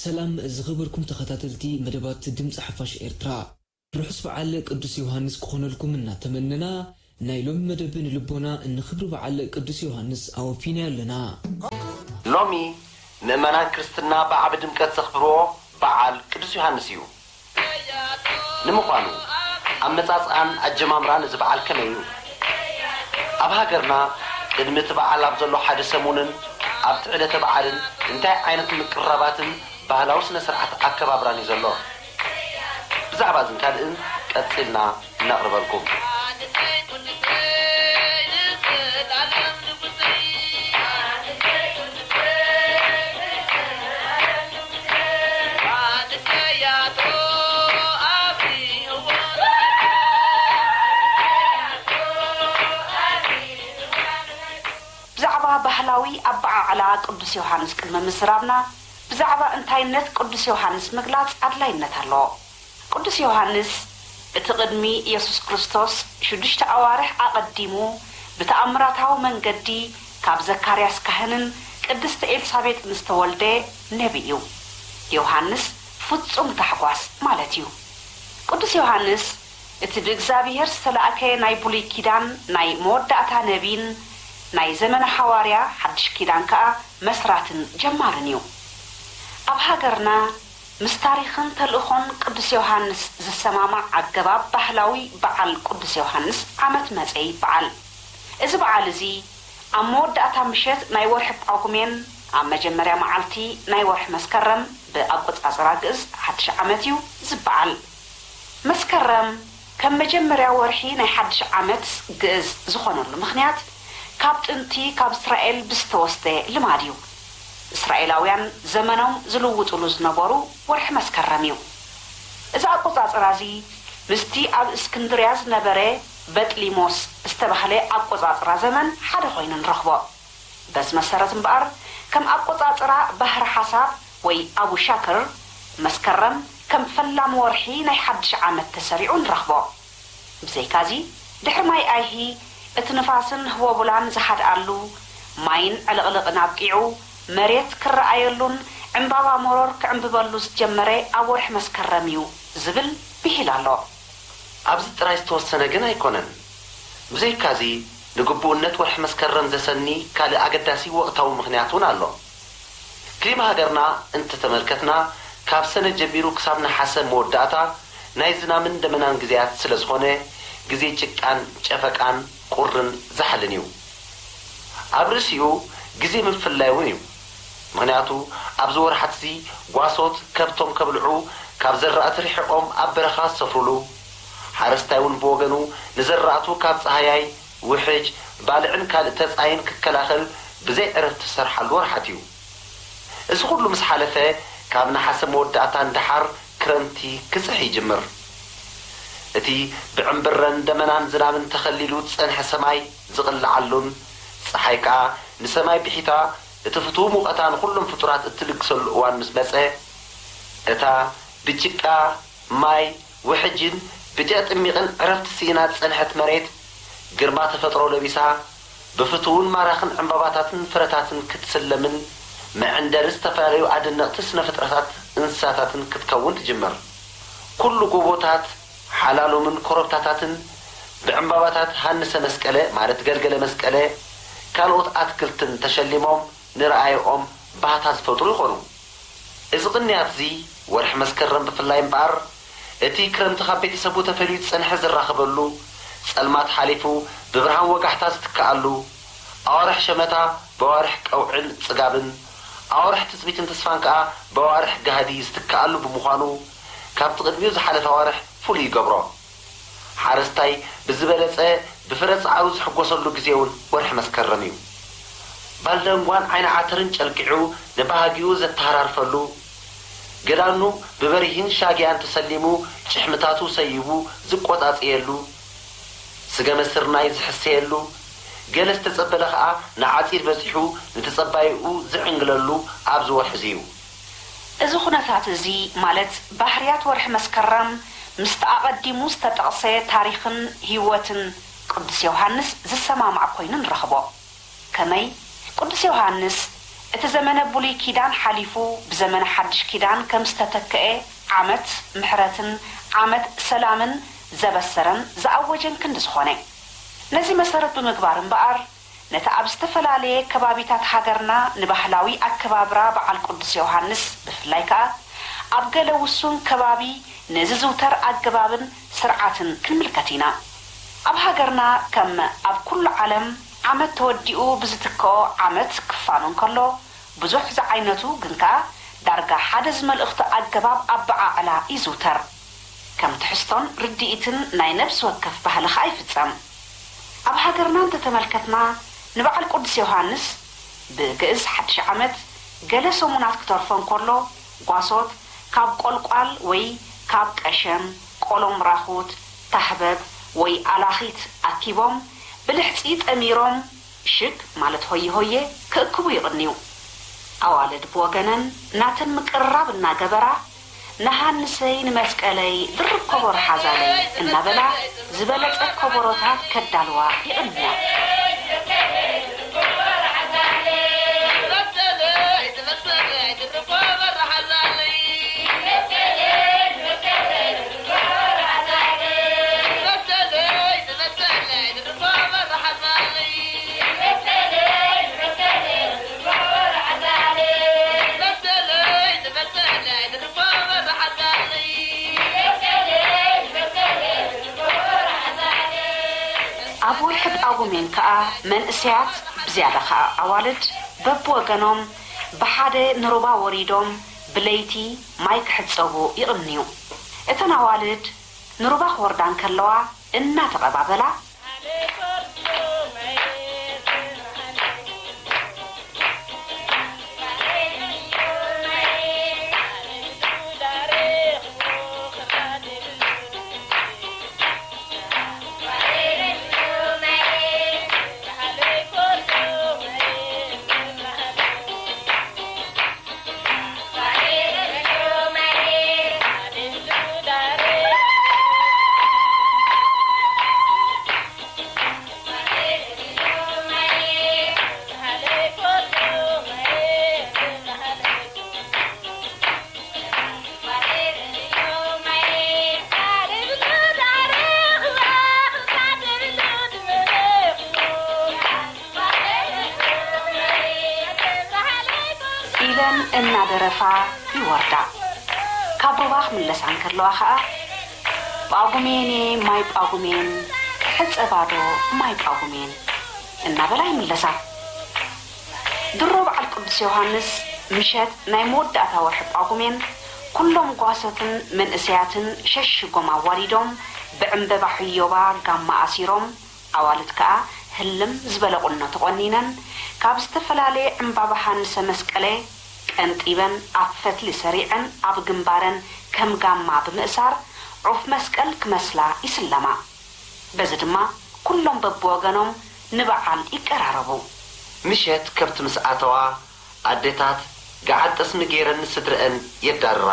ሰላም ዝኸበርኩም ተኸታተልቲ መደባት ድምፂ ሓፋሽ ኤርትራ፣ ርሑስ በዓል ቅዱስ ዮሃንስ ክኾነልኩም እናተመነና፣ ናይ ሎሚ መደብ ንልቦና ንኽብሪ በዓል ቅዱስ ዮሃንስ ኣወፊናዮ ኣለና። ሎሚ ምእመናን ክርስትና ብዓቢ ድምቀት ዘኽብርዎ በዓል ቅዱስ ዮሃንስ እዩ። ንምዃኑ ኣመጻጽኣን ኣጀማምራን እዚ በዓል ከመይ እዩ? ኣብ ሃገርና ቅድሚ እቲ በዓል ኣብ ዘሎ ሓደ ሰሙንን ኣብቲ ዕለተ በዓልን እንታይ ዓይነት ምቅርራባትን ባህላዊ ስነ ስርዓት ኣከባብራን እዩ ዘሎ? ብዛዕባ እዝን ካልእን ቀጺልና እነቕርበልኩም። ብዛዕባ ባህላዊ ኣበዓዕላ ቅዱስ ዮሃንስ ቅድሚ ምዝራብና፣ ብዛዕባ እንታይነት ቅዱስ ዮሃንስ ምግላጽ ኣድላይነት ኣለዎ። ቅዱስ ዮሃንስ፣ እቲ ቅድሚ የሱስ ክርስቶስ ሽዱሽተ ኣዋርሕ ኣቐዲሙ ብተኣምራታዊ መንገዲ ካብ ዘካርያስ ካህንን ቅድስቲ ኤልሳቤጥን ዝተወልደ ነቢ እዩ። ዮሃንስ ፍጹም ታሕጓስ ማለት እዩ። ቅዱስ ዮሃንስ እቲ ብእግዚኣብሄር ዝተላእከ ናይ ብሉይ ኪዳን ናይ መወዳእታ ነቢን ናይ ዘመነ ሓዋርያ ሓድሽ ኪዳን ከኣ መስራትን ጀማርን እዩ። ኣብ ሃገርና ምስ ታሪኽን ተልእኾን ቅዱስ ዮሃንስ ዝሰማማዕ ኣገባብ ባህላዊ በዓል ቅዱስ ዮሃንስ ዓመት መጸ ይበዓል። እዚ በዓል እዚ ኣብ መወዳእታ ምሸት ናይ ወርሒ ጳጉሜን ኣብ መጀመርያ መዓልቲ ናይ ወርሒ መስከረም ብኣቆጻጽራ ግእዝ ሓድሽ ዓመት እዩ ዝበዓል። መስከረም ከም መጀመርያ ወርሒ ናይ ሓድሽ ዓመት ግእዝ ዝኾነሉ ምኽንያት ካብ ጥንቲ ካብ እስራኤል ብዝተወስደ ልማድ እዩ። እስራኤላውያን ዘመኖም ዝልውጥሉ ዝነበሩ ወርሒ መስከረም እዩ። እዚ ኣቆጻጽራ እዚ ምስቲ ኣብ እስክንድርያ ዝነበረ በጥሊሞስ ዝተባህለ ኣቆጻጽራ ዘመን ሓደ ኮይኑ ንረኽቦ። በዚ መሰረት እምበኣር ከም ኣቆጻጽራ ባህሪ ሓሳብ ወይ ኣቡ ሻክር መስከረም ከም ፈላሚ ወርሒ ናይ ሓድሽ ዓመት ተሰሪዑ ንረኽቦ። ብዘይካዚ ድሕሪ ማይ ኣይሂ እቲ ንፋስን ህቦቡላን ዝሃድኣሉ፣ ማይን ዕልቕልቕን ኣብቂዑ መሬት ክረኣየሉን ዕምባባ መሮር ክዕምብበሉ ዝጀመረ ኣብ ወርሒ መስከረም እዩ ዝብል ብሂል ኣሎ። ኣብዚ ጥራይ ዝተወሰነ ግን ኣይኮነን። ብዘይካዚ ንግቡእነት ወርሒ መስከረም ዘሰኒ ካልእ ኣገዳሲ ወቕታዊ ምኽንያት እውን ኣሎ። ክሊማ ሃገርና እንተተመልከትና ካብ ሰነ ጀሚሩ ክሳብ ነሓሰ መወዳእታ ናይ ዝናምን ደመናን ግዜያት ስለዝኾነ ግዜ ጭቃን ጨፈቃን ቁርን ዛሕልን እዩ። ኣብ ርእሲኡ ግዜ ምፍልላይ እውን እዩ። ምኽንያቱ ኣብዚ ወርሓት እዚ ጓሶት ከብቶም ከብልዑ ካብ ዘራእቲ ርሒቖም ኣብ በረኻ ዝሰፍሩሉ፣ ሓረስታይ እውን ብወገኑ ንዘራእቱ ካብ ጸሃያይ፣ ውሕጅ፣ ባልዕን ካልእ ተጻይን ክከላኸል ብዘይ ዕረፍቲ ዝሰርሓሉ ወርሓት እዩ። እዚ ኩሉ ምስ ሓለፈ ካብ ነሓሰ መወዳእታ ንደሓር ክረምቲ ክጽሕ ይጅምር። እቲ ብዕምብረን ደመናን ዝናብን ተኸሊሉ ዝጸንሐ ሰማይ ዝቕልዓሉን ጸሓይ ከኣ ንሰማይ ብሒታ እቲ ፍቱው ሙቐታ ንኹሎም ፍጡራት እትልግሰሉ እዋን ምስ መጸ፣ እታ ብጭቃ፣ ማይ፣ ውሕጅን ብጨጥሚቕን ዕረፍቲ ስኢና ዝጸንሐት መሬት፣ ግርማ ተፈጥሮ ለቢሳ፣ ብፍቱውን ማራኽን ዕምባባታትን ፍረታትን ክትስለምን መዐንደሪ ዝተፈላለዩ ኣደነቕቲ ስነ-ፍጥረታት እንስሳታትን ክትከውን ትጅምር። ኩሉ ጎቦታት፣ ሓላሎምን ኮረብታታትን ብዕምባባታት ሃንሰ መስቀለ ማለት ገልገለ መስቀለ ካልኦት ኣትክልትን ተሸሊሞም ንረኣይኦም ባህታ ዝፈጥሩ ይኾኑ። እዚ ቅንያት እዚ ወርሒ መስከረም ብፍላይ እምበኣር እቲ ክረምቲ ካብ ቤተሰቡ ተፈልዩ ዝጸንሐ ዝራኸበሉ፣ ጸልማት ሓሊፉ ብብርሃን ወጋሕታ ዝትክኣሉ፣ ኣዋርሕ ሸመታ በዋርሕ ቀውዕን ጽጋብን፣ ኣዋርሕ ትጽቢትን ተስፋን ከኣ በዋርሕ ጋህዲ ዝትክኣሉ ብምዃኑ ካብቲ ቅድሚኡ ዝሓለፈ ኣዋርሕ ፍሉይ ይገብሮ። ሓረስታይ ብዝበለጸ ብፍረ ጻዕሩ ዝሕጎሰሉ ግዜ እውን ወርሒ መስከረም እዩ። ባልደንጓን ዓይኒ ዓተርን ጨልቂዑ ንባህጊኡ ዘተሃራርፈሉ፣ ገዳኑ ብበሪሂን ሻግያን ተሰሊሙ ጭሕምታቱ ሰይቡ ዝቆጻጸየሉ፣ ስገመ ስርናይ ዝሕሰየሉ፣ ገለ ዝተጸበለ ከኣ ንዓጺድ በጺሑ ንተጸባይኡ ዝዕንግለሉ ኣብዚ ወርሒ እዚ እዩ። እዚ ኩነታት እዚ ማለት ባህርያት ወርሒ መስከረም ምስቲ ኣቐዲሙ ዝተጠቕሰ ታሪኽን ህይወትን ቅዱስ ዮሃንስ ዝሰማማዕ ኮይኑ ንረኽቦ። ከመይ? ቅዱስ ዮሃንስ እቲ ዘመነ ብሉይ ኪዳን ሓሊፉ ብዘመነ ሓድሽ ኪዳን ከም ዝተተክኤ ዓመት ምሕረትን ዓመት ሰላምን ዘበሰረን ዝኣወጀን ክንዲ ዝኾነ፣ ነዚ መሰረት ብምግባር እምበኣር፣ ነቲ ኣብ ዝተፈላለየ ከባቢታት ሃገርና ንባህላዊ ኣከባብራ በዓል ቅዱስ ዮሃንስ፣ ብፍላይ ከኣ ኣብ ገለ ውሱን ከባቢ ንዝዝውተር ኣገባብን ስርዓትን ክንምልከት ኢና። ኣብ ሃገርና ከም ኣብ ኩሉ ዓለም ዓመት ተወዲኡ ብዝትክኦ ዓመት ክፋኖ እንከሎ፣ ብዙሕ ዝዓይነቱ ግን ከኣ ዳርጋ ሓደ ዝመልእኽቲ ኣገባብ ኣበዓዕላ ይዝውተር። ከም ትሕዝቶን ርድኢትን ናይ ነብሲ ወከፍ ባህሊ ከኣ ይፍጸም። ኣብ ሃገርና እንተተመልከትና፣ ንበዓል ቅዱስ ዮሃንስ፣ ብግእዝ ሓድሽ ዓመት፣ ገለ ሰሙናት ክተርፎ እንከሎ፣ ጓሶት ካብ ቆልቋል ወይ ካብ ቀሸም፣ ቆሎም ራኹት፣ ታህበብ ወይ ኣላኺት ኣኪቦም፣ ብልሕጺ ጠሚሮም፣ ሽግ ማለት ሆየ ሆየ ክእክቡ ይቕንዩ። ኣዋልድ ብወገነን ናተን ምቅርራብ እናገበራ፣ ንሃንሰይ ንመስቀለይ ድርብ ኮቦሮ ሓዛለይ እናበላ ዝበለጸ ኮቦሮታት ከዳልዋ ይቕንያ። ኣብ ወርሒ ጳጉሜን ከኣ መንእሰያት፣ ብዝያዳ ከኣ ኣዋልድ፣ በብወገኖም ብሓደ ንሩባ ወሪዶም ብለይቲ ማይ ክሕጸቡ ይቕንዩ። እተን ኣዋልድ ንሩባ ክወርዳ እንከለዋ እናተቐባበላ፣ ኢለን እናደረፋ ይወርዳ። ካብ ሩባ ክምለሳ እንከለዋ ኸኣ፣ "ጳጉሜኔ ማይ ጳጉሜን፣ ክሕጸባዶ ማይ ጳጉሜን?" እናበላ ይምለሳ። ድሮ በዓል ቅዱስ ዮሃንስ፣ ምሸት ናይ መወዳእታ ወርሒ ጳጉሜን፣ ኩሎም ጓሶትን መንእሰያትን ሸሽጎም ኣዋሪዶም፣ ብዕምበባ ሕዮባ ጋማ ኣሲሮም፣ ኣዋልድ ከኣ ህልም ዝበለ ቁኖ ተቖኒነን፣ ካብ ዝተፈላለየ ዕምባባ ሃንሰ መስቀለ ቀንጢበን፣ ኣብ ፈትሊ ሰሪዐን፣ ኣብ ግንባረን ከም ጋማ ብምእሳር፣ ዑፍ መስቀል ክመስላ ይስለማ። በዚ ድማ፣ ኩሎም በብወገኖም ንበዓል ይቀራረቡ። ምሸት ከብቲ ምስ ኣተዋ፣ ኣዴታት ገዓት ጠስሚ ገይረን ንስድረአን የዳርራ።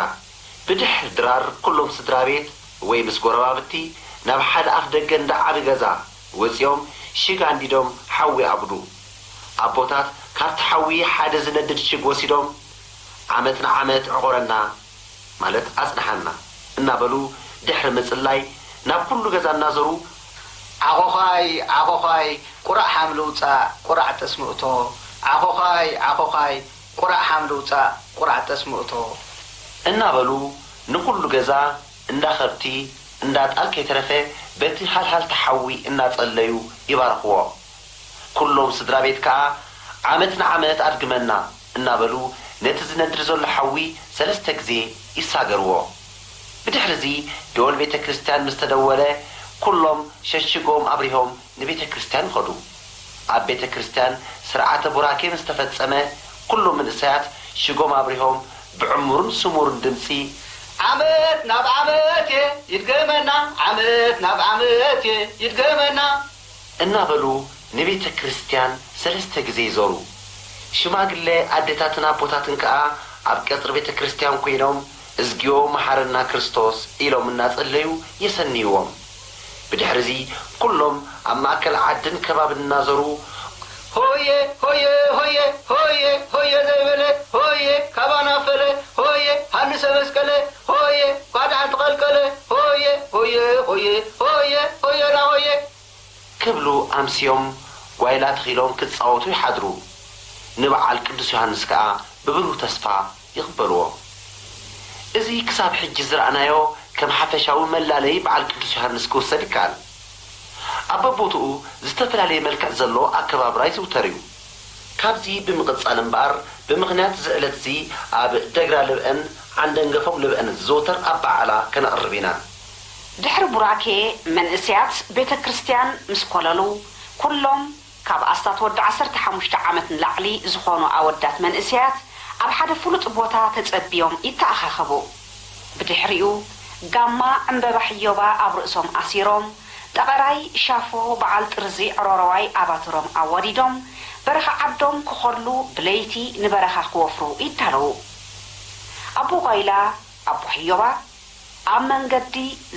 ብድሕሪ ድራር ኩሎም ስድራ ቤት ወይ ምስ ጎረባብቲ ናብ ሓደ ኣፍ ደገ እንዳ ዓቢ ገዛ ወጺኦም ሽግ ኣንዲዶም ሓዊ ኣጉዱ። ኣቦታት ካብቲ ሓዊ ሓደ ዝነድድ ሽግ ወሲዶም፣ "ዓመት ንዓመት ዕቑረና" ማለት "ኣጽንሓና" እናበሉ ድሕሪ ምጽላይ ናብ ኩሉ ገዛ እናዞሩ፣ "ዓኾዃይ፣ ዓኾዃይ፣ ቁራዕ ሓምሊ ውጻእ፣ ቁራዕ ጠስሚ እቶ፣ ዓኾዃይ፣ ዓኾዃይ፣ ቁራዕ ሓምሊ ውጻእ፣ ቁራዕ ጠስሚ እቶ" እናበሉ ንኹሉ ገዛ እንዳ ከብቲ፣ እንዳ ጣል ከይተረፈ በቲ ሃልሃልታ ሓዊ እናጸለዩ ይባርኽዎ። ኩሎም ስድራ ቤት ከኣ "ዓመት ንዓመት ኣድግመና" እናበሉ ነቲ ዝነድድ ዘሎ ሓዊ ሰለስተ ግዜ ይሳገርዎ። ብድሕርዚ ደወል ቤተ ክርስቲያን ምስ ተደወለ፣ ኩሎም ሸሽጎም ኣብሪሆም ንቤተ ክርስቲያን ይኸዱ። ኣብ ቤተ ክርስቲያን ስርዓተ ቡራኬ ምስ ተፈጸመ፣ ኩሎም መንእሰያት ሽጎም ኣብሪሆም ብዕሙርን ስሙርን ድምጺ፣ "ዓመት ናብ ዓመት እየ ይድገመና፣ ዓመት ናብ ዓመት እየ ይድገመና" እናበሉ ንቤተ ክርስቲያን ሰለስተ ግዜ ይዞሩ። ሽማግለ ኣዴታትን ኣቦታትን ከኣ ኣብ ቀጽሪ ቤተ ክርስቲያን ኮይኖም፣ "እዝግዮ መሓረና ክርስቶስ" ኢሎም እናጸለዩ የሰንይዎም። ብድሕርዚ ኩሎም ኣብ ማእከል ዓድን ከባብን እናዞሩ፣ ሆየ ሆየ ሆየ ሆየ ሆየ ዘይበለ ሆየ ካባና ፈለ ሆየ ሃንሰ መስቀለ ሆየ ጓድሓን ተቐልቀለ ሆየ ሆየ ሆየ ሆየ ሆየ ዳ ሆየ ክብሉ ኣምስዮም ጓይላ ተኺሎም ክጻወቱ ይሓድሩ። ንበዓል ቅዱስ ዮሃንስ ከኣ ብብሩህ ተስፋ ይቕበልዎ። እዚ ክሳብ ሕጂ ዝረኣናዮ ከም ሓፈሻዊ መላለዪ በዓል ቅዱስ ዮሃንስ ክውሰድ ይከኣል። ኣብ በቦትኡ ዝተፈላለየ መልክዕ ዘለዎ ኣከባብራ ይዝውተር እዩ። ካብዚ ብምቕጻል እምበኣር ብምኽንያት እዚ ዕለትዚ ኣብ ደግራ ልብአን ዓንደንገፎም ልብአን ዝዝውተር ኣበዓዕላ ከነቕርብ ኢና። ድሕሪ ቡራኬ መንእሰያት ቤተ ክርስቲያን ምስ ኮለሉ ኩሎም ካብ ኣስታት ወዲ ዓሰርተ ሓሙሽተ ዓመት ንላዕሊ ዝኾኑ ኣወዳት መንእሰያት ኣብ ሓደ ፍሉጥ ቦታ ተጸብዮም ይተኣኻኸቡ። ብድሕሪኡ ጋማ ዕምበባ ሕዮባ ኣብ ርእሶም ኣሲሮም፣ ጠቐራይ ሻፎ በዓል ጥርዚ ዕሮረዋይ ኣባትሮም ኣዋዲዶም በረኻ ዓዶም ክኾሉ ብለይቲ ንበረኻ ክወፍሩ ይዳለዉ። ኣቦ ጓይላ፣ ኣቦ ሕዮባ፣ ኣብ መንገዲ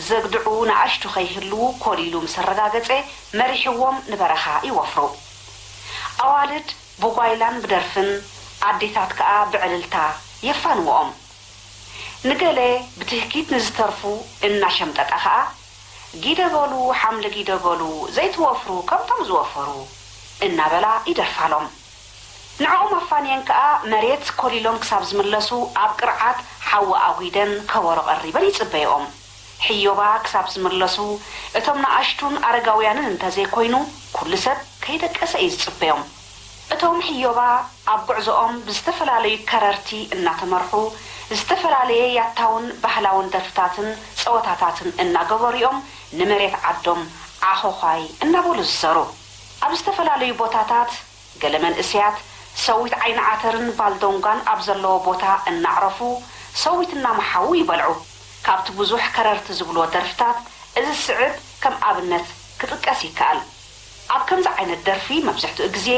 ዘግድዑ ንኣሽቱ ከይህልዉ ኮሊሉ ምስ ኣረጋገጸ መሪሕዎም ንበረኻ ይወፍሩ። ኣዋልድ ብጓይላን ብደርፍን ኣዴታት ከኣ ብዕልልታ የፋንውኦም። ንገለ ብትህኪት ንዝተርፉ እናሸምጠጣ ከኣ ጊደ በሉ ሓምሊ ጊደ በሉ ዘይትወፍሩ ከምቶም ዝወፈሩ እናበላ ይደርፋሎም። ንዕኦም ኣፋንየን ከኣ መሬት ኮሊሎም ክሳብ ዝምለሱ ኣብ ቅርዓት ሓዊ ኣጒደን ከበሮ ቀሪበን ይጽበይኦም። ሕዮባ ክሳብ ዝምለሱ እቶም ንኣሽቱን ኣረጋውያንን እንተዘይኮይኑ ኩሉ ሰብ ከይደቀሰ እዩ ዝጽበዮም። እቶም ሕዮባ ኣብ ጉዕዞኦም ብዝተፈላለዩ ከረርቲ እናተመርሑ ዝተፈላለየ ያታውን ባህላውን ደርፍታትን ጸወታታትን እናገበሩ እዮም ንመሬት ዓዶም ዓኾዃይ እናበሉ ዝዘሩ። ኣብ ዝተፈላለዩ ቦታታት ገለ መንእሰያት ሰዊት ዓይኒ ዓተርን ባልዶንጓን ኣብ ዘለዎ ቦታ እናዕረፉ ሰዊት እናመሓዉ ይበልዑ። ካብቲ ብዙሕ ከረርቲ ዝብልዎ ደርፍታት እዚ ዝስዕብ ከም ኣብነት ክጥቀስ ይከኣል። ኣብ ከምዚ ዓይነት ደርፊ መብዝሕትኡ ግዜ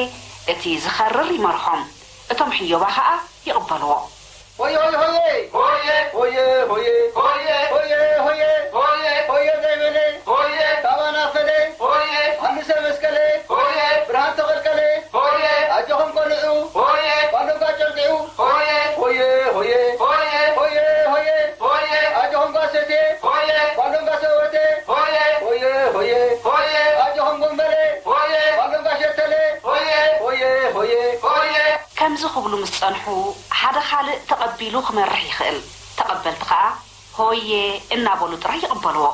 እቲ ዝኸርር ይመርሖም፣ እቶም ሕዮባ ኸኣ ይቕበልዎ። ሆየ ሆየ ሆየ ሆየ ሆየ ሆየ ሆየ ሆየ ሆየ ሆየ ዘይበለ ሆየ ካባና ፈለ ሆየ ሃንሰ መስቀለ ሆየ ብርሃን ተቐልቀለ ሆየ ኣጆኹም ቆልዑ ሆየ ባንዶጋ ጨርቂዑ ሆየ ሆየ ሆየ ሆየ ሆየ ሆየ ሆየ ኣጆኹም ጓሰቴ ሆየ ባንዶጋ ሰወቴ ሆየ ሆየ ሆየ ሆየ ኣጆኹም ጎንበለ ሆየ ባንዶጋ ሸተለ ሆየ ሆየ ሆየ ሆየ ከምዚ ክብሉ ምስ ጸንሑ፣ ሓደ ካልእ ተቐቢሉ ክመርሕ ይኽእል። ተቐበልቲ ከኣ ሆየ እናበሉ ጥራይ ይቕበልዎ።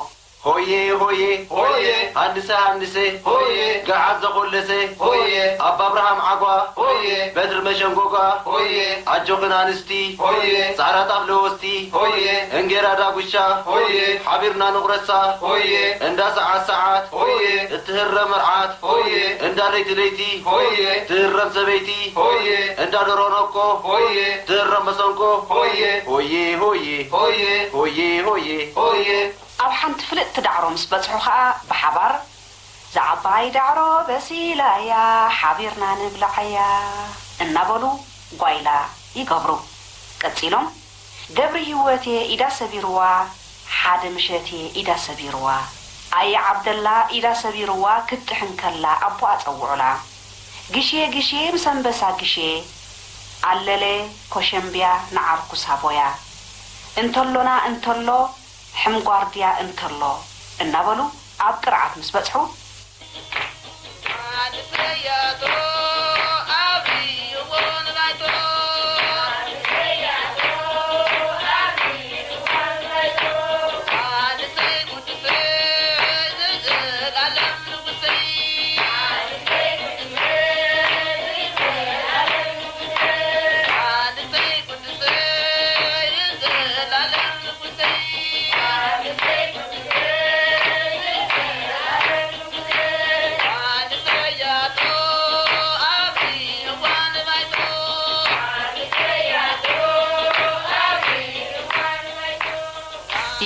ሆየ ሆየ ሆየ ሃንሰ ሃንሰ ሆየ ገዓት ዘኾለሰ ሆየ ኣባ ኣብርሃም ዓጓ ሆየ በትሪ መሸንጎጓ ሆየ ኣጆኽን ኣንስቲ ሆየ ጻዕዳ ጣፍ ለወስቲ ሆየ እንጌራ ዳጉሻ ሆየ ሓቢርና ንቑረሳ ሆየ እንዳ ሰዓት ሰዓት ሆየ እትህረ መርዓት ሆየ እንዳ ለይቲ ለይቲ ሆየ ትህረም ሰበይቲ ሆየ እንዳ ዶሮ ነኮ ሆየ ትህረም መሰንቆ ሆየ ሆየ ሆየ ሆየ ሆየ ሆየ ሆየ ሆየ ኣብ ሓንቲ ፍልጥቲ ዳዕሮ ምስ በጽሑ ኸኣ ብሓባር፣ "እዛ ዓባይ ዳዕሮ በሲላ'ያ፣ ሓቢርና ንብልዓ'ያ" እናበሉ ጓይላ ይገብሩ። ቀጺሎም፣ "ገብሪ ህይወት'የ ኢዳ ሰቢርዋ፣ ሓደ ምሸት'የ ኢዳ ሰቢርዋ፣ ኣየ ዓብደላ ኢዳ ሰቢርዋ ክትጥሕን ከላ ኣቦኣ ጸውዑላ፣ ግሼ ግሼ ምስ ኣንበሳ ግሼ፣ ኣለለ ኮሸምብያ ንዓርኩ ሳቦያ፣ እንተሎና እንተሎ ሕምጓርድያ እንከሎ" እናበሉ ኣብ ቅርዓት ምስ በጽሑ፣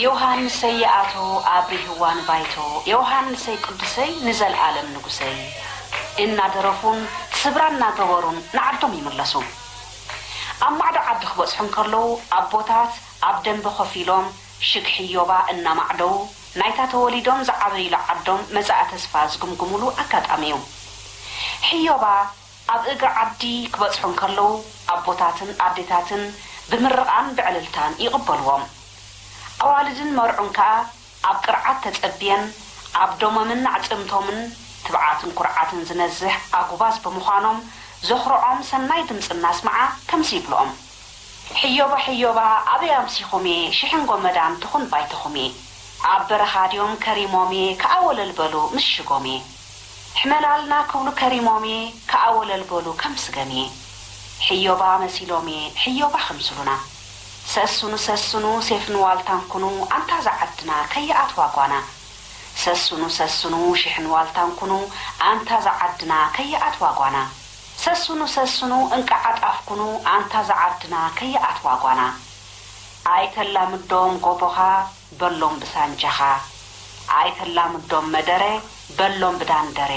ዮሃንሰይ ይኣቱ ኣብሪህዋ ንባይቶ፣ ዮሃንሰይ ቅዱሰይ ንዘልኣለም ንጉሰይ እናደረፉን ስብራ እናገበሩን ንዓዶም ይምለሱ። ኣብ ማዕዶ ዓዲ ክበጽሑ እንከለዉ ኣቦታት ኣብ ደንበ ኮፍ ኢሎም ሽግ ሕዮባ እናማዕደዉ ናይታ ተወሊዶም ዝዓበዩላ ዓዶም መጻኢ ተስፋ ዝግምግሙሉ ኣጋጣሚ እዩ። ሕዮባ ኣብ እግሪ ዓዲ ክበጽሑ እንከለዉ ኣቦታትን ኣዴታትን ብምርቓን ብዕልልታን ይቕበልዎም። ኣዋልድን መርዑን ከኣ ኣብ ቅርዓት ተጸብየን ኣብ ደሞምን ኣዕጽምቶምን ትብዓትን ኩርዓትን ዝነዝሕ ኣጉባዝ ብምዃኖም ዘኹርዖም ሰናይ ድምጺ እናስምዓ ከምዚ ይብልኦም። ሕዮባ ሕዮባ ኣበይ ኣምሲኹምየ ሽሕን ጎመዳን ትኹን ባይትኹምየ ኣብ በረኻ ድዮም ከሪሞምየ ከኣ ወለል በሉ ምሽጎምየ ሕመላልና ክብሉ ከሪሞምየ ከኣ ወለል በሉ ከም ስገምየ ሕዮባ መሲሎምየ ሕዮባ ክምስሉና ሰስኑ ሰስኑ ሴፍን ዋልታን ኩኑ ኣንታ ዝዓድና ከይኣትዋ ጓና ሰስኑ ሰስኑ ሽሕን ዋልታን ኩኑ ኣንታ ዝዓድና ከይኣትዋ ጓና ሰስኑ ሰስኑ እንቃዓ ጣፍ ኩኑ ኣንታ ዝዓድና ከይኣትዋ ጓና ኣይተላምዶም ጎቦኻ በሎም ብሳንጃኻ ኣይተላምዶም መደረ በሎም ብዳንደረ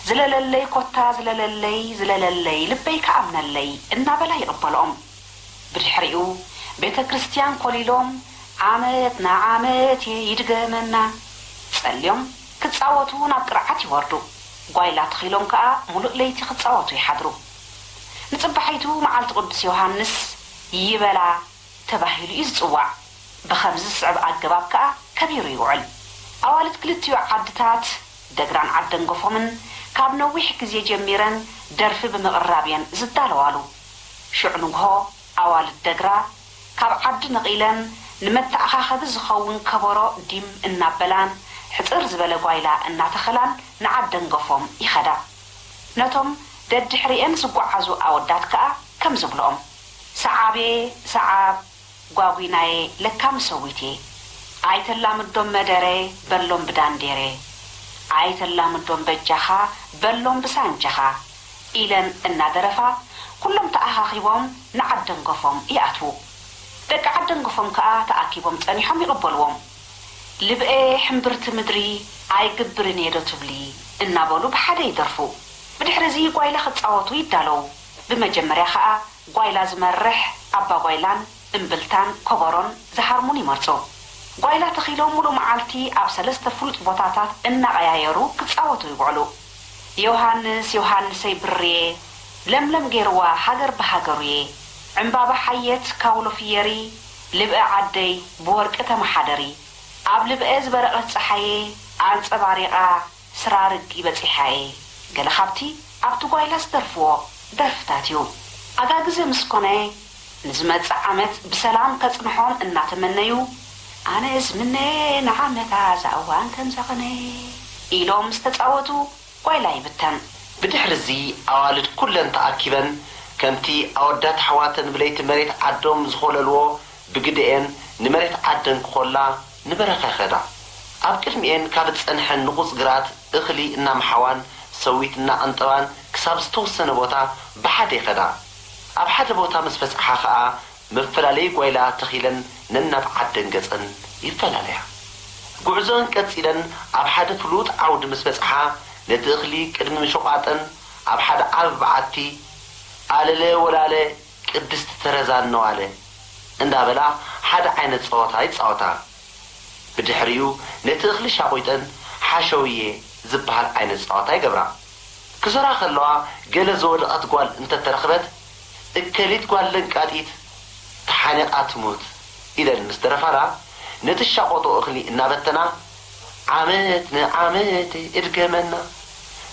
ዝለለለይ ኮታ ዝለለለይ ዝለለለይ ልበይ ክኣምነለይ እናበላ ይቕበልኦም። ብድሕሪኡ ቤተ ክርስትያን ኮሊሎም ዓመት ንዓመት ይድገመና ጸልዮም ክጻወቱ ናብ ቅርዓት ይወርዱ። ጓይላ ተኺሎም ከኣ ሙሉእ ለይቲ ክጻወቱ ይሓድሩ። ንጽባሒቱ መዓልቲ ቅዱስ ዮሃንስ ይበላ ተባሂሉ እዩ ዝጽዋዕ። ብኸምዚ ዝስዕብ ኣገባብ ከኣ ከቢሩ ይውዕል። ኣዋልድ ክልቲኡ ዓድታት ደግራን ዓደንገፎምን ካብ ነዊሕ ግዜ ጀሚረን ደርፊ ብምቕራብ እየን ዝዳለዋሉ። ሽዑ ንግሆ ኣዋልድ ደግራ ካብ ዓዲ ነቒለን ንመተኣኻኸቢ ዝኸውን ከበሮ ዲም እናበላን ሕጽር ዝበለ ጓይላ እናተኸላን ንዓደንገፎም ይኸዳ። ነቶም ደድሕሪኤን ዝጓዓዙ ኣወዳት ከኣ ከምዚ ብልኦም። ሰዓቤ ሰዓብ ጓጒናየ ለካ ምሰዊት እየ ኣይተላምዶም መደረ በሎም ብዳንዴረ ኣይተላምዶም በጃኻ በሎም ብሳንጃኻ ኢለን እናደረፋ ኩሎም ተኣኻኺቦም ንዓደንገፎም ይኣትዉ። ደቂ ዓደንገፎም ከኣ ተኣኪቦም ጸኒሖም ይቕበልዎም። ልብኤ ሕምብርቲ ምድሪ ኣይግብርን እየ ዶ ትብሊ እናበሉ ብሓደ ይደርፉ። ብድሕሪ እዚ ጓይላ ክጻወቱ ይዳለዉ። ብመጀመርያ ከኣ ጓይላ ዝመርሕ ኣባ ጓይላን እምብልታን ኮቦሮን ዝሃርሙን ይመርጹ። ጓይላ ተኺሎም ሙሉእ መዓልቲ ኣብ ሰለስተ ፍሉጥ ቦታታት እናቐያየሩ ክጻወቱ ይውዕሉ። ዮሃንስ ዮሃንሰይ ብርየ ለምለም ገይርዋ ሃገር ብሃገሩየ ዕምባባ ሓየት ካውሎ ፍየሪ ልብአ ዓደይ ብወርቂ ተመሓደሪ ኣብ ልብአ ዝበረቐት ጸሓየ ኣንጸባሪቓ ስራርግ ይበጺሓ እየ። ገለ ካብቲ ኣብቲ ጓይላ ዝደርፍዎ ደርፍታት እዩ። ኣጋ ግዜ ምስ ኮነ ንዝመጽእ ዓመት ብሰላም ከጽንሖም እናተመነዩ ኣነ ዝምነየ ንዓመታ እዛ እዋን ከምዛ ቐነ ኢሎም ምስ ተጻወቱ ጓይላ ይብተን። ብድሕሪ እዚ ኣዋልድ ኩለን ተኣኪበን ከምቲ ኣወዳት ኣሕዋተን ብለይቲ መሬት ዓዶም ዝኾለልዎ ብግደኤን ንመሬት ዓደን ክኾላ ንበረኻ ይኸዳ። ኣብ ቅድሚኤን ካብ ዝጸንሐን ንቑጽ ግራት እኽሊ እናመሓዋን ሰዊት እናቐንጠባን ክሳብ ዝተወሰነ ቦታ ብሓደ ይኸዳ። ኣብ ሓደ ቦታ ምስ በጽሓ ኸኣ መፈላለዪ ጓይላ ተኺለን ነናብ ዓደን ገጸን ይፈላለያ። ጉዕዞአን ቀጺለን ኣብ ሓደ ፍሉጥ ዓውዲ ምስ በጽሓ ነቲ እኽሊ ቅድሚ ምሽቋጠን ኣብ ሓደ ዓቢ በዓቲ ኣለለ ወላለ ቅድስቲ ተረዛ እነዋለ እንዳበላ ሓደ ዓይነት ጸወታ ይጻወታ። ብድሕሪኡ ነቲ እኽሊ ሻቑጠን ሓሸውየ ዝበሃል ዓይነት ጸወታ ይገብራ። ክዞራ ከለዋ ገለ ዝወደቐት ጓል እንተተረኽበት እከሊት ጓል ለንቃጢት ተሓኒቓ ትሙት ኢለን ምስ ደረፋላ ነቲ ዝሻቖጦ እኽሊ እናበተና ዓመት ንዓመት እድገመና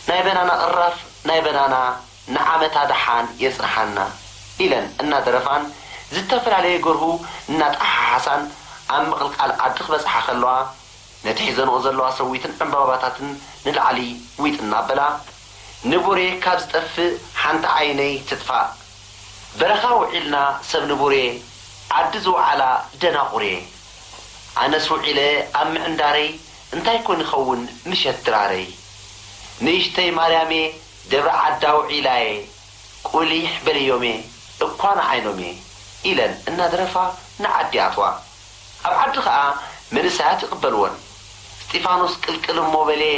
ናይ በናና ቅራፍ ናይ በናና ንዓመታ ደሓን የጽንሓና ኢለን እናደረፋን ዝተፈላለየ ገርሁ እናጠሓሓሳን ኣብ ምቕልቃል ዓዲ ክበጽሓ ከለዋ ነቲ ሒዘንኦ ዘለዋ ሰዊትን ዕምባባታትን ንላዕሊ ዊጥ እናበላ ንቡሬ ካብ ዝጠፍእ ሓንቲ ዓይነይ ትጥፋእ በረኻ ውዒልና ሰብ ንቡሬ ዓዲ ዝወዓላ ደናቑሬ ኣነስ ውዒለ ኣብ ምዕንዳረይ እንታይ ኮን ይኸውን ምሸት ድራረይ ንእሽተይ ማርያሜ ደብረ ዓዳ ውዒላየ ቁሊሕ በልዮሜ እኳ ንዓይኖሜ ኢለን እናደረፋ ንዓዲ ይኣትዋ። ኣብ ዓዲ ኸኣ መንእሰያት ይቕበልወን። እስጢፋኖስ ቅልቅል እሞ በልየ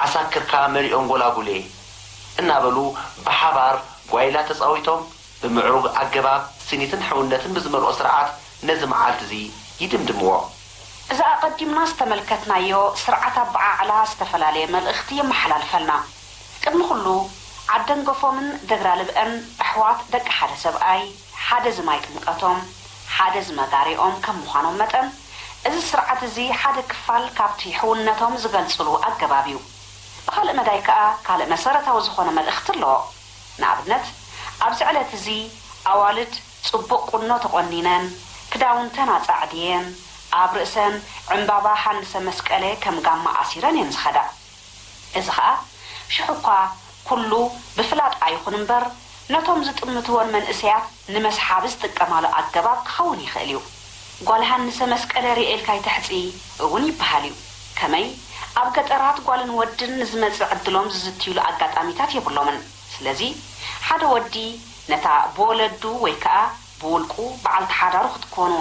ዓሳክርካ መሊኦም ጎላጉሌ እናበሉ ብሓባር ጓይላ ተጻዊቶም ብምዕሩግ ኣገባብ ስኒትን ሕውነትን ብዝመልኦ ስርዓት ነዚ መዓልቲ እዚ ይድምድምዎ። እዚ ኣቐዲምና ዝተመልከትናዮ ስርዓት ኣበዓዕላ ዝተፈላለየ መልእኽቲ የመሓላልፈልና። ቅድሚ ኩሉ ዓደንገፎምን ደግራ ልብአን ኣሕዋት ደቂ ሓደ ሰብኣይ፣ ሓደ ዝማይ ጥምቀቶም፣ ሓደ ዝመጋሬኦም ከም ምዃኖም መጠን፣ እዚ ስርዓት እዚ ሓደ ክፋል ካብቲ ሕውነቶም ዝገልጽሉ ኣገባብ እዩ። ብኻልእ መዳይ ከኣ ካልእ መሰረታዊ ዝኾነ መልእኽቲ ኣለዎ። ንኣብነት፣ ኣብዚ ዕለት እዚ ኣዋልድ ጽቡቕ ቁኖ ተቖኒነን፣ ክዳውንተን ኣጻዕድየን፣ ኣብ ርእሰን ዕምባባ ሃንሰ መስቀለ ከም ጋማ ኣሲረን እየን ዝኸዳ። እዚ ኸኣ ሽሕ እኳ ኩሉ ብፍላጥ ኣይኹን እምበር፣ ነቶም ዝጥምትወን መንእሰያት ንመስሓቢ ዝጥቀማሉ ኣገባብ ክኸውን ይኽእል እዩ። ጓል ሃንሰ መስቀለ ርእየ ኢልካ ኣይትሕጺ እውን ይበሃል እዩ። ከመይ ኣብ ገጠራት ጓልን ወድን ንዝመጽእ ዕድሎም ዝዝትዩሉ ኣጋጣሚታት የብሎምን። ስለዚ ሓደ ወዲ ነታ ብወለዱ ወይ ከኣ ብውልቁ በዓልቲ ሓዳሩ ክትኮኑ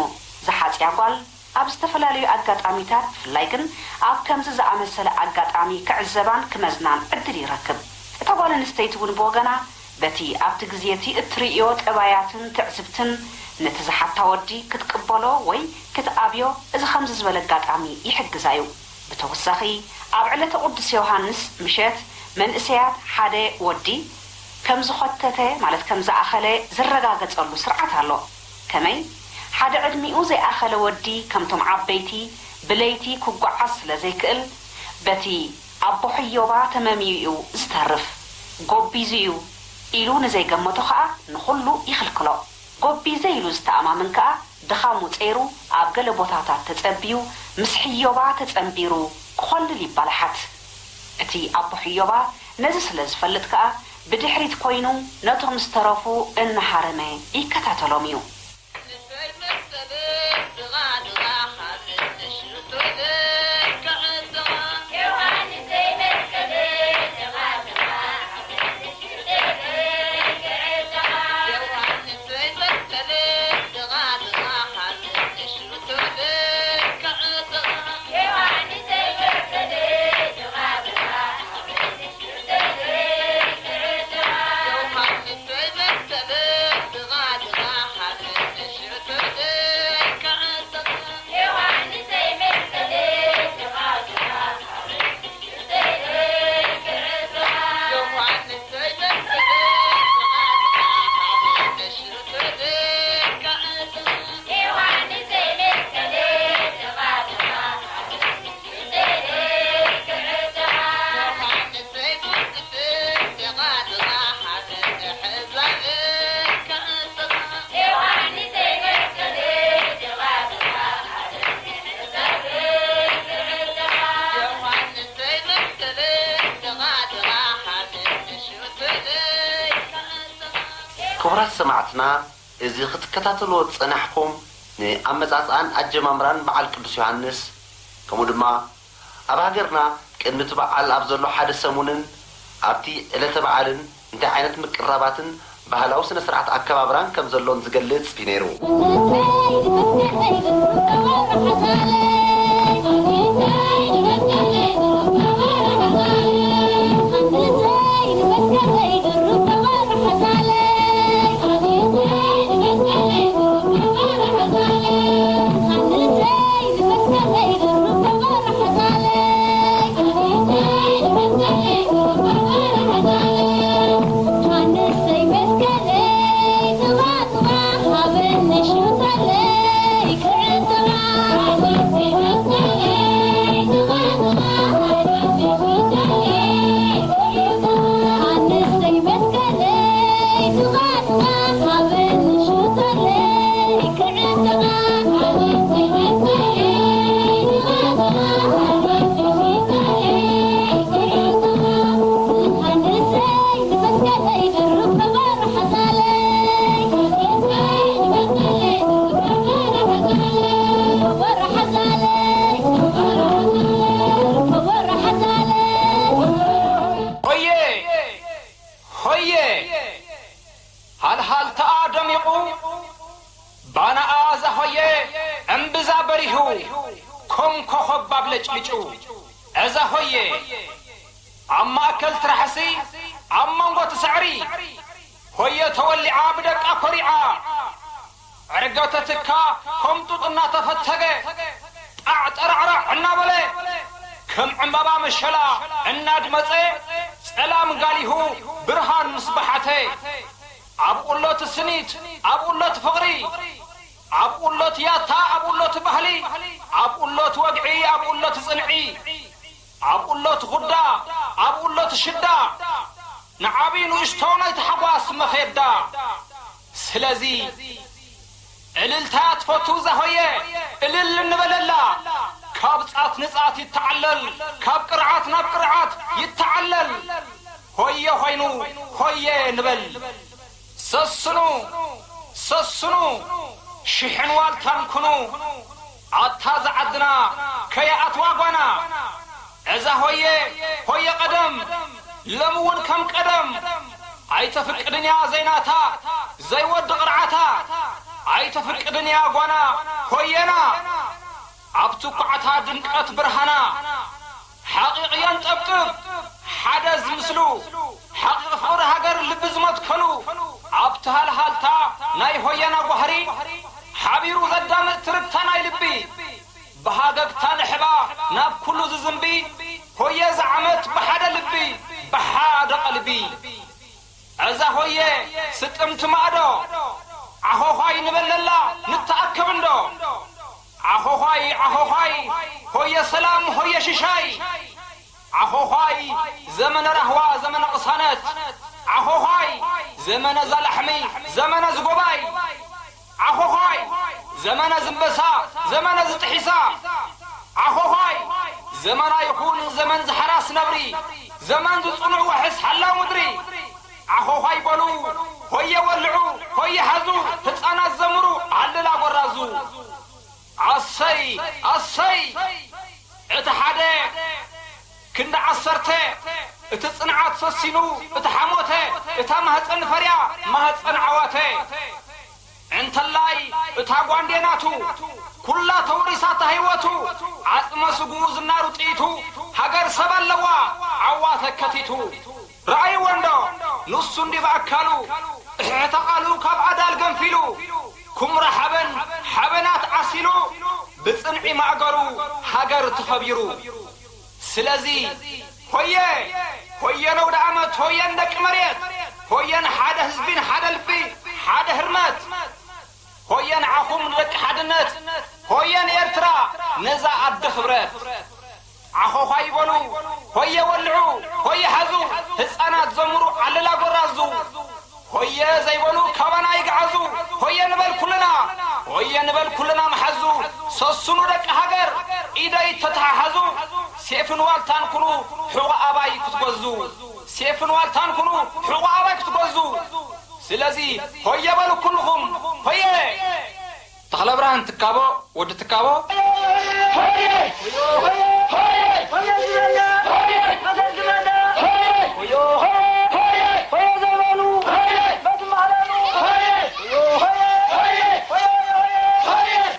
ዝሓጽያ ጓል ኣብ ዝተፈላለዩ ኣጋጣሚታት፣ ብፍላይ ግን ኣብ ከምዚ ዝኣመሰለ ኣጋጣሚ ክዕዘባን ክመዝናን ዕድል ይረክብ። እታ ጓል ኣንስተይቲ እውን ብወገና በቲ ኣብቲ ግዜ እቲ እትርእዮ ጠባያትን ትዕዝብትን ነቲ ዝሓታ ወዲ ክትቅበሎ ወይ ክትኣብዮ እዚ ከምዚ ዝበለ ኣጋጣሚ ይሕግዛ እዩ። ብተወሳኺ ኣብ ዕለተ ቅዱስ ዮሃንስ ምሸት መንእሰያት ሓደ ወዲ ከም ዝኾተተ ማለት ከም ዝኣኸለ ዝረጋገጸሉ ስርዓት ኣሎ። ከመይ ሓደ ዕድሚኡ ዘይኣኸለ ወዲ ከምቶም ዓበይቲ ብለይቲ ክጓዓዝ ስለ ዘይክእል በቲ ኣቦ ሕዮባ ተመምዩ እዩ ዝተርፍ። ጎቢዙ እዩ ኢሉ ንዘይገመቶ ኸኣ ንኹሉ ይኽልክሎ። ጎቢዘ ኢሉ ዝተኣማመን ከኣ ድኻሙ ጸይሩ ኣብ ገለ ቦታታት ተጸንቢዩ ምስ ሕዮባ ተጸንቢሩ ክኾልል ይባላሓት። እቲ ኣቦ ሕዮባ ነዚ ስለ ዝፈልጥ ከኣ ብድሕሪት ኮይኑ ነቶም ዝተረፉ እናሃረመ ይከታተሎም እዩ። ክቡራት ሰማዕትና፣ እዚ ክትከታተልዎ ዝጸናሕኩም ንኣመጻጽኣን ኣጀማምራን በዓል ቅዱስ ዮሃንስ፣ ከምኡ ድማ ኣብ ሃገርና ቅድሚ እቲ በዓል ኣብ ዘሎ ሓደ ሰሙንን ኣብቲ ዕለተ በዓልን እንታይ ዓይነት ምቅርራባትን ባህላዊ ስነ ስርዓት ኣከባብራን ከም ዘሎን ዝገልጽ እዩ ነይሩ። ሆየ ሆየ ሃልሃልታኣ ደሚቑ ባናኣ ዛሆየ እምብዛ በሪሁ ከም ኮኾብ ኣብለጭሊጩ እዛ ሆየ ኣብ ማእከል ትራሕሲ ኣብ መንጎ ትስዕሪ ሆየ ተወሊዓ ብደቃ ኮሪዓ ዕርገተትካ ከም ጡጥ እናተፈተገ ጣዕ ጠራዕራዕ እናበለ ከም ዕምባባ መሸላ እናድመጸ ዕላም ጋሊሁ ብርሃን ምስባሓተ። ኣብ ኡሎት ስኒት፣ ኣብ ኡሎት ፍቕሪ፣ ኣብ ኡሎት ያታ፣ ኣብ ኡሎት ባህሊ፣ ኣብ ኡሎት ወግዒ፣ ኣብ ኡሎት ጽንዒ፣ ኣብ ኡሎት ኹዳ፣ ኣብ ኡሎት ሽዳ፣ ንዓቢ ንእሽቶ ናይቲ ሓጓስ መኼዳ። ስለዚ ዕልልታ ትፈቱ እዛ ሆየ፣ እልል እንበለላ። ካብ ጻት ንጻት ይተዓለል፣ ካብ ቅርዓት ናብ ቅርዓት ይተዓለል። ሆየ ኾይኑ ሆየ ንበል። ሰስኑ፣ ሰስኑ፣ ሽሕን ዋልታን ኩኑ። ኣታ ዝዓድና ከይኣትዋ ጓና። እዛ ሆየ፣ ሆየ ቀደም፣ ሎሚ እውን ከም ቀደም። ኣይተፍቅድን እያ ዘይናታ፣ ዘይወዲ ቅርዓታ። ኣይተፍቅድን እያ ጓና፣ ሆየና። ኣብ ትኳዕታ ድምቀት ብርሃና። ሓቒቕ የንጠብጥብ፣ ሓደ ዝምስሉ። ሓቒቕ ፍቕሪ ሃገር ልቢ ዝመትከሉ። ኣብቲ ሃልሃልታ ናይ ሆየና ጓህሪ። ሓቢሩ ዘዳምፅ ትርታ ናይ ልቢ። ብሃገግታ ንሕባ ናብ ኩሉ ዝዝንቢ። ሆየ ዝዓመት ብሓደ ልቢ፣ ብሓደ ቀልቢ። እዛ ሆየ ስጥምቲ ማእዶ። ዓኾዃይ ንበለላ ንተኣከብ እንዶ። ዓኾዃይ፣ ዓኾዃይ፣ ሆየ ሰላም፣ ሆየ ሽሻይ። ዓኾዃይ ዘመነ ራህዋ፣ ዘመነ ቅሳነት። ዓኾዃይ ዘመነ ዛላሕሚ፣ ዘመነ ዝጎባይ። ዓኾዃይ ዘመነ ዝምበሳ፣ ዘመነ ዝጥሒሳ። ዓኾዃይ ዘመና ይኹን ዘመን ዝሓራስ ነብሪ፣ ዘመን ዝጽኑዕ ዋሕስ ሓላው ምድሪ። ዓኾዃይ በሉ ሆየ ወልዑ፣ ሆየ ሓዙ፣ ህፃናት ዘምሩ ዓልላ ጎራዙ። ኣሰይ ኣሰይ እቲ ሓደ ክንዲ ዓሰርተ፣ እቲ ጽንዓት ሰሲኑ እቲ ሓሞተ፣ እታ ማህፀን ፈርያ ማህፀን ዓዋተ። እንተላይ እታ ጓንዴ ናቱ ኩላ ተወሪሳታ ህይወቱ፣ ዓጽመ ስግኡ ዝናሩ ጥይቱ፣ ሃገር ሰብ ኣለዋ ዓዋተ ከቲቱ። ረኣይዎ እንዶ ንሱ እንዲ ብኣካሉ፣ እሕሕታ ቃሉ ካብ ኣዳል ገንፊሉ፣ ኩምራ ሓበን ሓበናት ዓሲሉ፣ ብጽንዒ ማእገሩ ሃገር ተኸቢሩ። ስለዚ ሆየ ሆየ ነውደ ዓመት፣ ሆየን ደቂ መሬት፣ ሆየን ሓደ ህዝቢን ሓደ ልቢ ሓደ ህርመት። ሆየ ንዓኹም ንደቂ ሓድነት፣ ሆየ ንኤርትራ ነዛ ኣደ ክብረት። ዓኾዃ ይበሉ ሆየ ወልዑ፣ ሆየ ሓዙ፣ ህፃናት ዘምሩ ዓለላ ጎራዙ። ሆየ ዘይበሉ ካባና ይግዓዙ፣ ሆየ ንበል ኩልና፣ ሆየ ንበል ኩልና መሓዙ። ሰስኑ ደቂ ሃገር፣ ኢደይ ተተሓሓዙ፣ ሴፍን ዋልታን ኩኑ፣ ሕቖ ኣባይ ክትገዙ። ሴፍን ዋልታን ኩኑ፣ ሕቖ ኣባይ ክትገዙ። ስለዚ ሆየ በሉ ኩልኹም፣ ሆየ! ተኽለብርሃን ትካቦ፣ ወዲ ትካቦ።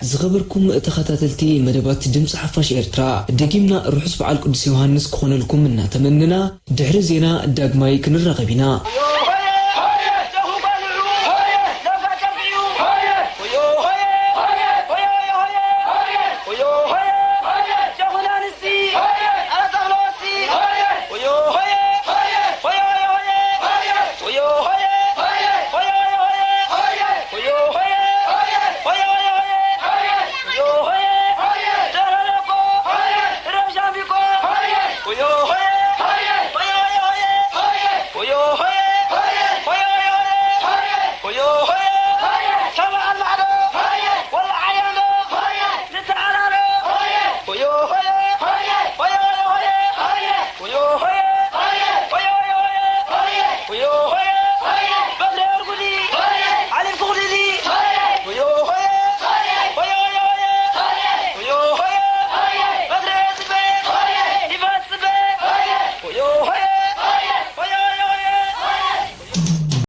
ዝኸበርኩም ተኸታተልቲ መደባት ድምፂ ሓፋሽ ኤርትራ፣ ደጊምና ርሑስ በዓል ቅዱስ ዮሃንስ ክኾነልኩም እናተመንና፣ ድሕሪ ዜና ዳግማይ ክንራኸብ ኢና።